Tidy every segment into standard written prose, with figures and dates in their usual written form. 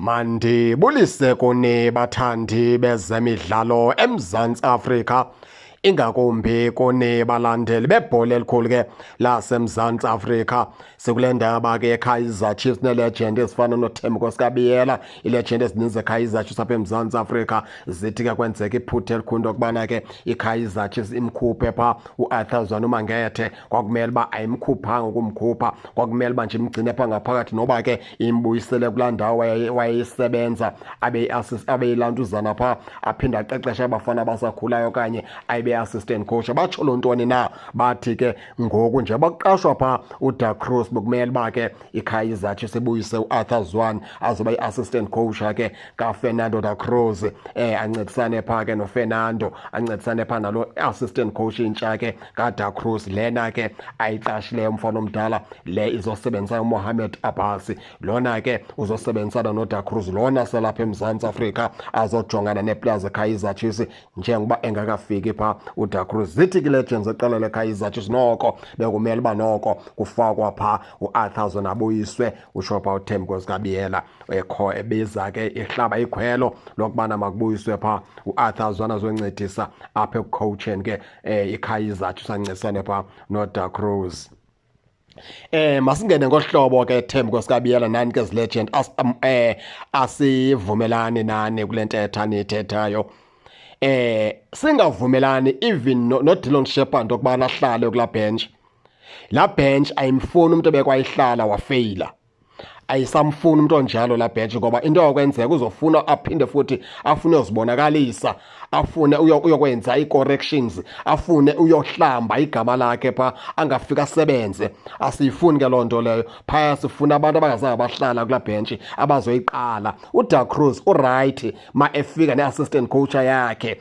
Mandibulise kuni bathandi bezemidlalo eMzantsi Afrika, ingakumbi kuni balandeli bebhola elikhulu ke laseMzantsi Afrika. Sikule ndaba ke yeKaizer Chiefs neelegend ezifana noThembinkosi Biyela, iilegend ezininzi zeKaizer Chiefs apha eMzantsi Afrika zithi ke kwenzeka iphutha elikhulu into yokubana ke iKaizer Chiefs imkhuphe phaa uArthur Zwane uMangethe. Kwakumele uba ayimkhuphanga ukumkhupha, kwakumele uba nje imgcine phaa ngaphakathi noba ke imbuyisele kulaa ndawo wayeyisebenza, abe yilantuzana phaa, aphinde aqeqeshe abafana abasakhulayo okanye abe assistant coach. Batsho loo ntoni na? Bathi ke ngoku nje bakuqashwa phaa uDa Cruz, bekumele uba ke iKaizer Chiefs ibuyise uArthur Zwane azoba yi-assistant coach ke kaFernando Da Cruz, ancedisane phaa ke noFernando, ancedisane phaa nalo assistant coach intsha ke kaDa Cruz lena ke ayiqashileyo umfana omdala le izosebenzisa uMohamed Abbas. Lona ke uzosebenzisana noDa Cruz lona selapha eMzantsi Afrika azojongana neeplayers zeKaizer Chiefs njengoba engakafiki phaa uDa Cruz. Zithi ke legends eqela leKaizer Chiefs noko bekumele uba noko kufakwa phaa uArthur Zwane abuyiswe, utsho phaa uThembinkosi Biyela ekho ebiza ke ihlaba ikhwelo lokubana makubuyiswe phaa uArthur Zwane azoncedisa apha ekucoacheni ke iKaizer Chiefs, ancedisane phaa noDa Cruz. Masingene ngohlobo ke Thembinkosi Biyela nani ke legend, asivumelani nani kule ntetha niyithethayo. Singavumelani even no Dillon Sheppard okubana ahlale kula bench. La bench ayimfuni umuntu obekwayihlala wafeyila. Ayisamfuni umuntu onjalo la bench, ngoba into yokwenzeka uzofuna aphinde futhi afune uzibonakalisa, afune uyokwenza i-corrections, afune uyohlamba igama lakhe pha angafika asebenze. Asiyifuni ke loo nto leyo phaya, sifuna abantu abangazange bahlala kulaa bench abazoyiqala. UDa Cruz uright ma efika ne-assistant coach yakhe,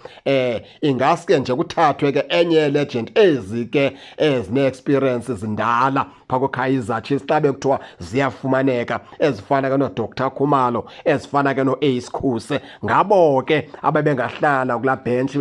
ingaske nje kuthathwe ke enye legend ezi ke ezine-experience zindala phaa kuKaizer Chiefs xa bekuthiwa ziyafumaneka, ezifana ke noDr Khumalo, ezifana ke no-Ace Khuse, ngabo ke abebengahlala kulaa bench,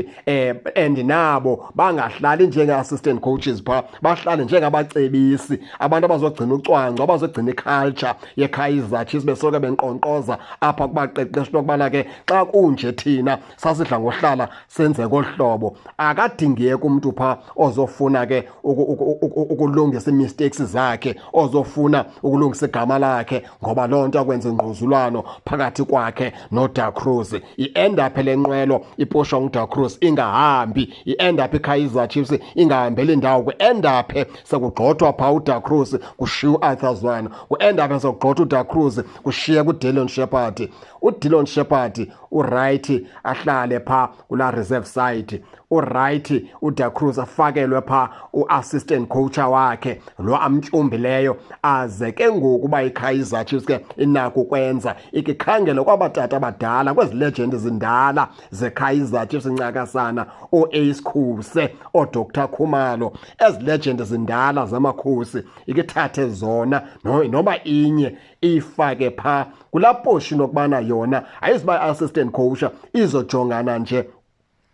and nabo bangahlali njenge-assistant coaches phaa, bahlale njengabacebisi, abantu abazogcina ucwangco, abazogcina iculture yeKaizer Chiefs, besoloko benkqonkqoza apha kubaqeqeshi into yokubana ke xa kunje thina sasidla ngohlala senze ngolu hlobo. Akadingeki umntu phaa ozofuna ke ukulungisa ii-mistakes zakhe, ozofuna ukulungisa igama lakhe, ngoba loo nto akwenza ingquzulwano phakathi kwakhe noDa Cruz. I-end up le nqwelo ipushwa nguDa Cruz ingahambi, i-end up iKaizer Chiefs ingahambeli ndawo, ku-end up sekugxothwa phaa uDa Cruz kushiywa uArthur Zwane, ku-end up sekugxothwa uDa Cruz kushiye kuDillon Sheppard. UDillon Sheppard uright ahlale phaa kulaa reserve side, uright uDa Cruz afakelwe phaa u-assistant coach wakhe lo amtyumbileyo, aze ke ngoku uba iKaizer Chiefs ke inako ukwenza ikikhangele kwabatata abadala kwezi legend zindala zeKaizer Chiefs, incakasana ooAce Khuse, ooDr Khumalo, ezi legend zindala zamakhosi, ikithathe zona noba inye iyifake phaa kulaa position yokubana yona ayizuba assistant coach, izojongana nje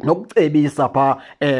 nokucebisa phaa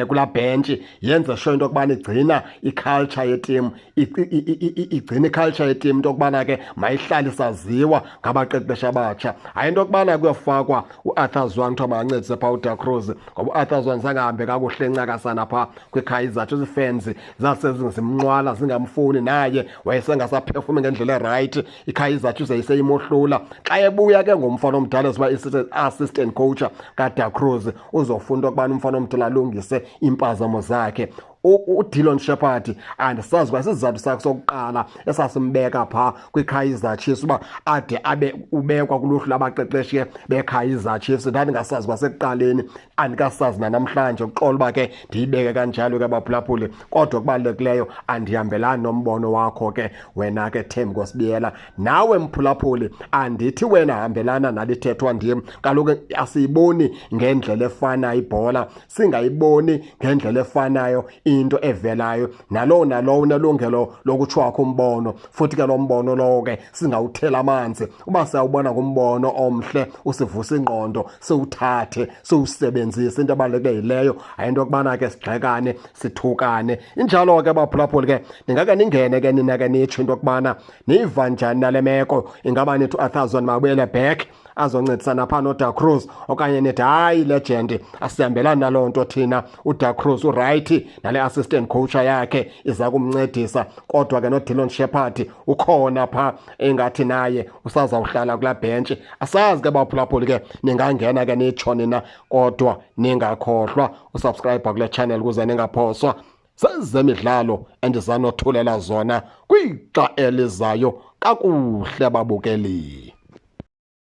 kulaa bench, yenze sure into yokubana igcina iculture yeteam, igcina iculture yeteam into yokubana ke mayihlale isaziwa ngabaqeqeshi abatsha. Hayi into yokubana kuyofakwa uArthur Zwane kuthiwa makancedise phaa uDa Cruz, ngoba uArthur Zwane zangahambe kakuhle encakasana phaa kwiKaizer Chiefs, iifans zasezimnqwala zingamfuni, naye wayesengasaphefumi ngendlela erayithi, iKaizer Chiefs yayiseyimohlula. Xa ebuya ke ngomfana omdala ezoba assistant coach kaDa Cruz, uzofuna into yokubana umfana omdala alungise iimpazamo zakhe. uDillon Sheppard andisazi kwa isizathu sakhe sokuqala esasimbeka phaa kwiKaizer Chiefs uba ade abe ubekwa kuluhlu lwabaqeqeshi beKaizer Chiefs, ndandingasazi kwasekuqaleni, andikasazi nanamhlanje. Uxolo uba ke ndiyibeke kanjalo ke baphulaphuli, kodwa okubalulekileyo andihambelani nombono wakho ke wena ke Thembinkosi Biyela. Nawe mphulaphuli andithi wena hambelana nalithethwa ndim, kaloku asiyiboni ngendlela efanayo ibhola, singayiboni ngendlela efanayo into evelayo, nalowo nalowo unelungelo lokutsho wakho umbono, futhi ke lo mbono lowo ke singawuthela amanzi. Uba siyawubona ngumbono omhle usivusa ingqondo, siwuthathe siwusebenzise. Into ebalulekileyo yileyo, hayi into yokubana ke sigxekane sithukane. Injalo ke baphulaphuli ke, ningake ningene ke nina ke nitsho into yokubana niyiva njani nale meko. Ingaba nithi uArthur Zwane mabuyele back azoncedisana phaa noDa Cruz, okanye nithi hayi legend, asihambelani naloo nto thina, uDa Cruz uright nale assistant coach yakhe iza kumncedisa, kodwa ke noDillon Sheppard ukhona phaa, engathi naye usazawuhlala kulaa bhentshi. Asazi ke baphulaphuli ke, ningangena ke nitsho nina, kodwa ningakhohlwa usubscribe kule channel ukuze ningaphoswa zezemidlalo endizanothulela zona kwixa elizayo. Kakuhle babukeli.